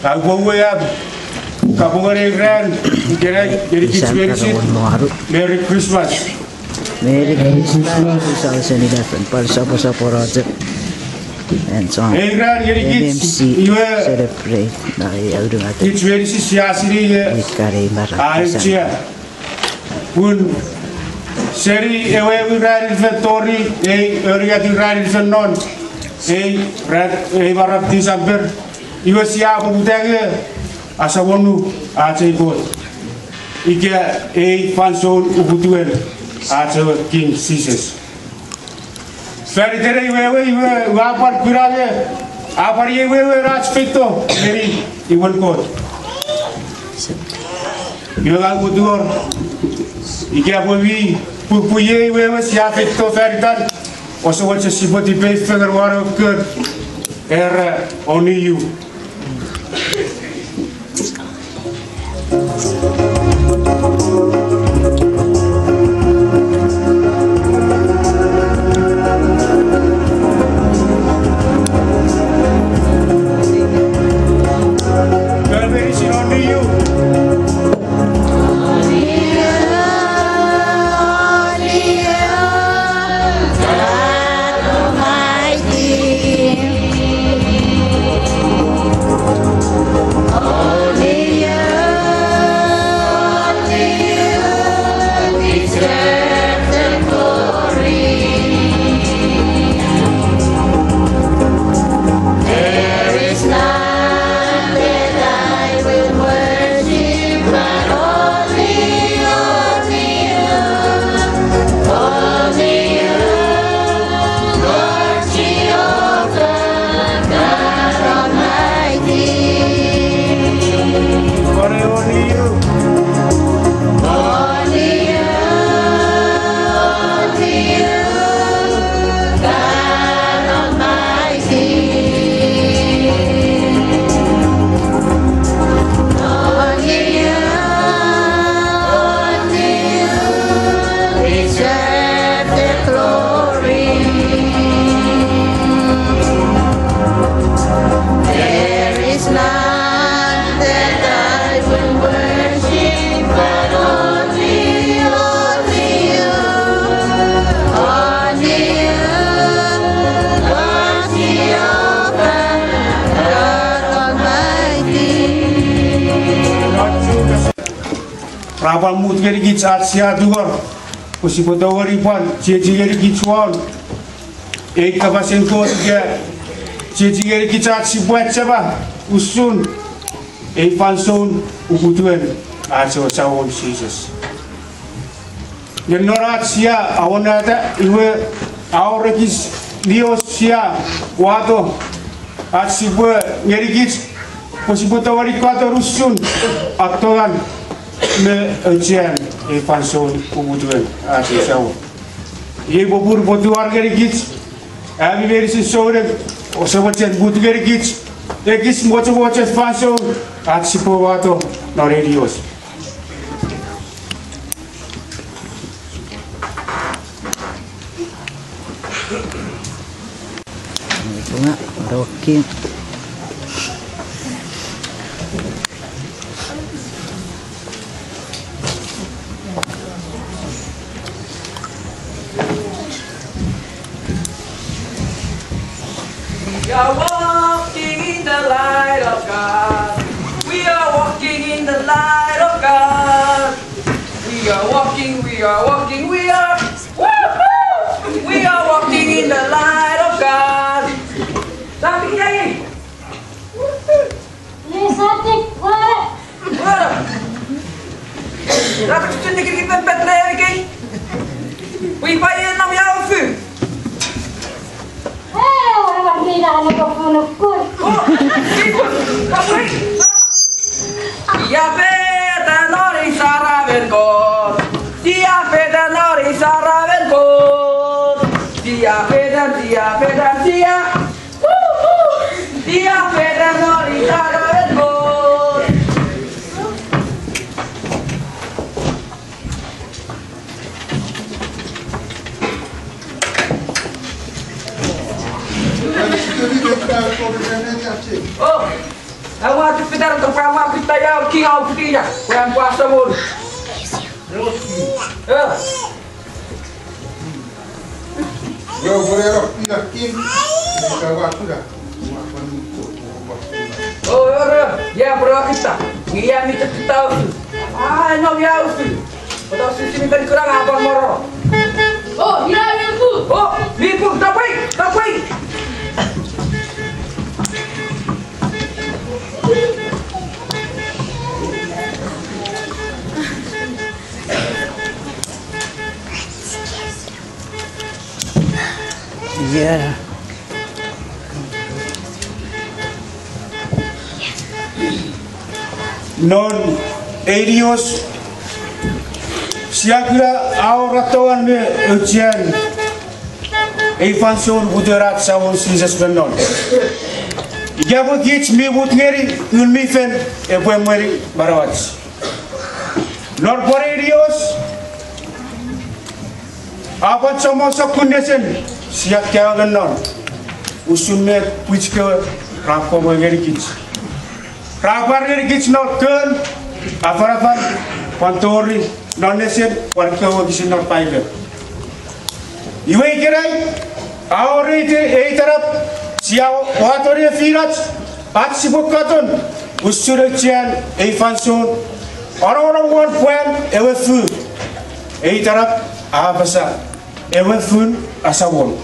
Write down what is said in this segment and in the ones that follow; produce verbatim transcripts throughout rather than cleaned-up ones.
Aupwe uwei am kapong ngeni ei ran ikenai ngenikich meinisin. Merry Christmas. Merry Christmas, two thousand eleven. Pwan soposopono chok. And so ei ran ngenikich, M M C iwe celebrate na ei aunungatin kich meinisin sia sinei nge a auchea. Pun seni ewe ewe ranin fen tori ei ewe unungatin ranin fen non ei ran, ei maram December, iwe sia poputa nge asamonu ach ei Kot ika ei fansoun uputiwen ach ewe King Jises. Fan iten ei wewe, iwe, iwe a pwan kuna nge a pwan iei wewen ach feito ngeni imwen Kot. Iwe ngang mwo tungor ika pwe mi pwupwui ei wewe sia feito fan itan, ouse mochen sipwe tipei fengen won ewe kon, era, Only You. Ra pwan mut ngenikich ach sia tungor pwe sipwe tongeni pwan chiechi ngenikich won ei kapasen Kot ika chiechi ngenikich ach sipwe achema usun ei fansoun uputiwen ach ewe Samon Jises. Nge non ach sia awonata iwe a wor ekis nios sia wato ach sipwe ngenikich pwe sipwe tongeni katon usun attongan me auchean ei fansoun uputiwen ach ewe Samon. Iei popun upwe tungor ngenikich ami meinisin souneng, ouse mochen mut ngenikich ekis mochomochen fansoun ach sipwe wato non ei nios. We are walking in the light of God. We are walking in the light of God. We are walking, we are walking, we are, woohoo! We are walking in the light of God. Clap again. Tara to pwa wa kita ia king au kuti ia. Pwan pwa Samon. Eh. Yo, pwe ero pila king. Ka wa kula. Wa pwan ni to, wa pwan kula. Oh, ero. Ia, pwe wa kita. Ia mi kita usu. Ah, no, ia usu. Oda sisi mi kani kurang apa moro. Oh, ina mi pu. Oh, mi pu, tapwei, tapwei. Yeah. Non ei nios, sia kuna a wor tongen me auchean ei fansoun uputiwen ach Samon Jises me non. Ika pwe kich mi mut ngeni Ngun mi Fel epwe emweni manauach. Non pwan ei nios, a pwan chommong sokkun nesen sia kaeo me non, usun met pwich kewe ra pwomwe ngenikich. Ra pwar ngenikich non kon, afanafan, pwan tori non nesen pwan kewe wokisin non Paipen. Iwe ikenai, a wor ei te-, ei tanap, sia wato ne finach, ach sipwe katon, usun auchean ei fansoun, anongonong won pwan ewe fun. Ei tanap a apasa, ewe fun asamon.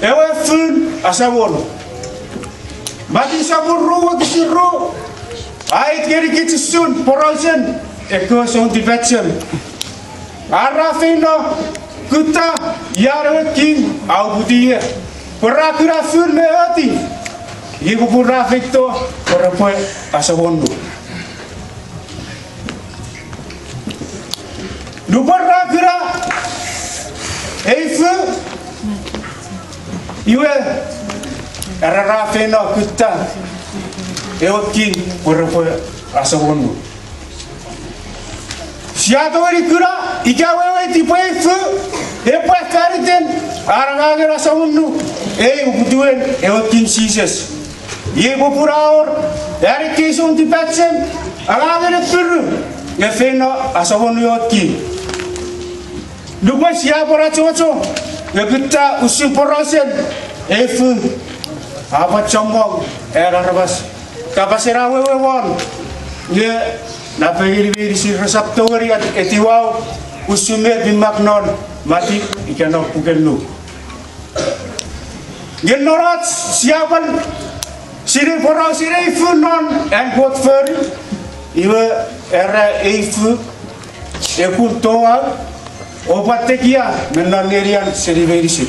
Ewe fun asamon. Matiu sopun ru wokisin ru, a aiti ngenikich usun porausen ekkewe soun tipachem. Ar ra feino kutta ian ewe king a uputiw ie, pwe ra kuna fun me oti, iei popun ra feito pwe repwe asamonu. Nupwen ra kuna ei fun, iwe, era ra feino kutta ewe king pwe repwe asamonu. Sia tongeni kuna ika weweiti pwe ei fun epwe faniten ar angangen asamonu ei uputiwen ewe king Jises. Iei popun a wor an ekkei soun tipachem angangen appiru nge feino asamonu ewe king. Nupwen sia pwan achocho nge kutta usun porausen ei fun, a pwan chommong an aramas kapasen awewe won, nge napengeni meinisin resap tongeni etiwau usun met mi mak non Matiu ika non puken Luk. Nge non ach sia pwan sinei porausen ei fun non an Kot fori, iwe, era ei fun, e kun touau, o pwan tekia me non nenian seni meinisin.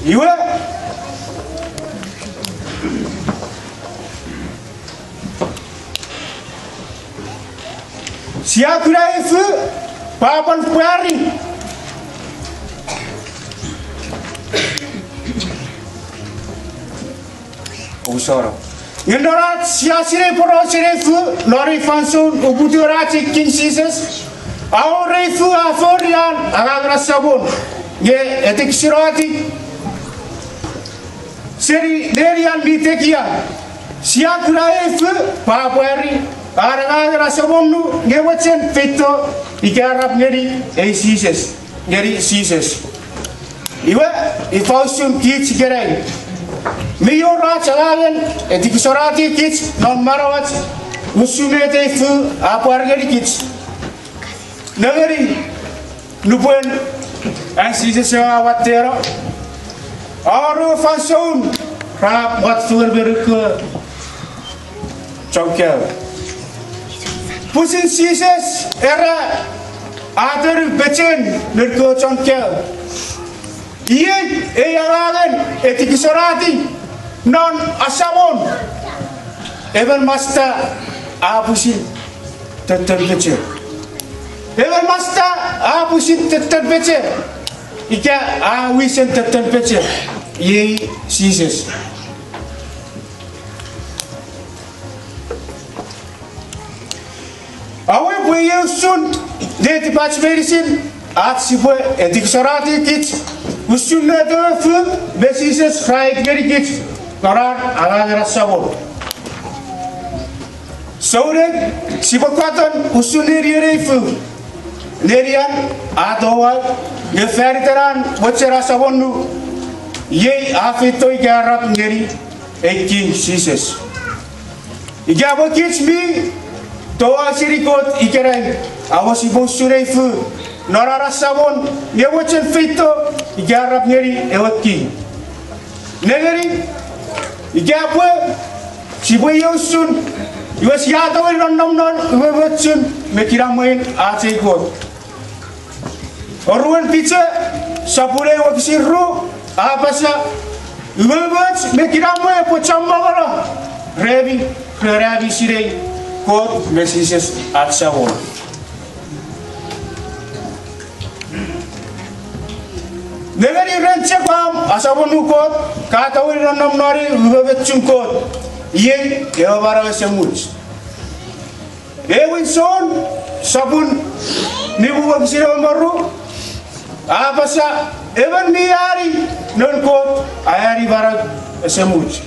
Iwe, sia kuna ei fun, pwe a pwan pwari. Ousano. Nge non ach sia sinei porausen ei fun non ei fansoun uputiwen ach ei king Jises, a wor ei fun a fori an angangen asamon, nge etikisonatik seni nenian mi tekia. Sia kuna ei fun pwe a pwari an angangen asamonu nge mochen feito ika arap ngeni ei Jises, ngeni Jises. Iwe, ifa usun kich ikenai? Mi wor ach angangen etikisonatikich non manauach usun met ei fun a pwar ngenikich. Nengeni, nupwen an Jises ewe a watteno, a wor ewe fansoun ra mwat fengen me noun kewe chon kaeo. Pwisin Jises era a tonu pechen noun kewe chon kaeo. Iei ei angangen etikisonati non asamon. Emon masta a pwisin tetten peche. Emon masta a pwisin tetten peche. Ika a wisen tetten peche. Iei Jises. Awe pwe iei usun netipach meinisin ach sipwe etikisonatikich usun met ewe fun me Jises ra aiti ngenikich. Non ar angangen asamon. Souneng, sipwe katon usun nenien ei fuu. Nenian a towau, nge fan iten an mochen asamonu, iei a feito ika arap ngeni ei King Jises. Ika pwe kich mi towau seni Kot ikenai, amo sipwe usun ei fuu non ar asamon, nge mochen feito ika arap ngeni ewe king. Nengeni, ika pwe sipwe iei usun, iwe sia tongeni nonnom non umoumochun me kinamwen ach ei Kot. Oruen Piter, sopun ew wokisin ru, a apasa, umoumoch me kinamwe epwe chommongono remi, ren ami sinei Kot me Jises ach Samon. Nengeni, ren chok om asamonu Kot, ka tongeni nonnom non umoumochun Kot, iei ewe manau esemuch. Ewin Jon, sopun nimu wokisin ewe me ru, a apasa, emon mi ani noun Kot a ani manau esemuch.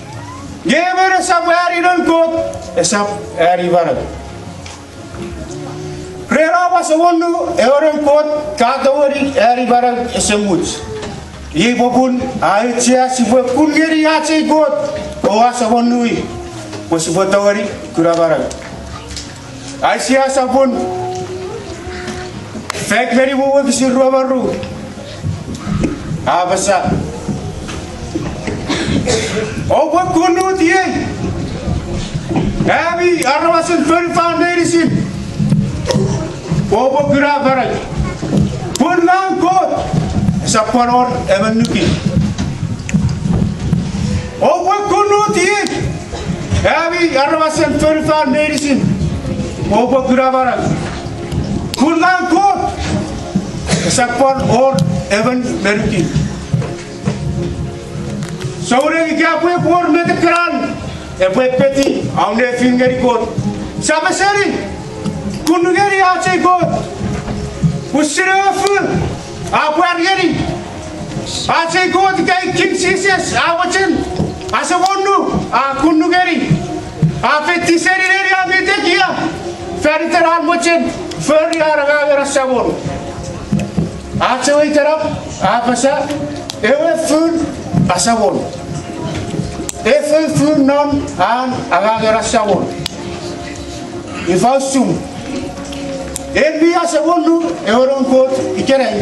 Nge emon esap ani noun Kot esap ani manau. Ren om asamonu ewe noun Kot ka tongeni ani manau esemuch. Iei popun a auchea sipwe kun ngeni ach ei Kot o asamonui pwe sipwe tongeni kuna manau. Aisea sopun faik me nimu wokisin rue me ru, a apasa, oupwe kunut iei, ami aramasen fonufan meinisin, oupwe kuna manau, pun ngang Kot, esap pwan wor emon nukui. Oupwe kunut iei, ami aramasen fonufan meinisin, oupwe kuna manau, pun ngang Kot, esap pwan wor emon me nukui. Souneng, ika pwe wor met ekkena epwe epeti om nefin ngeni Kot, sia peseni, kun ngeni ach ei Kot, usun ewe fuu a pwar ngeni ach ei Kot ika King Jises a mochen asamonu, a kun ngeni, a feitiw seni neni a mi tekia, fan iten an mochen fori an angangen asamon. Ach ewe itenap a apasa, ewe fun asamon. Ewe fun non an angangen asamon. Ifa usun en mi asamonu ewe noun Kot ikenai?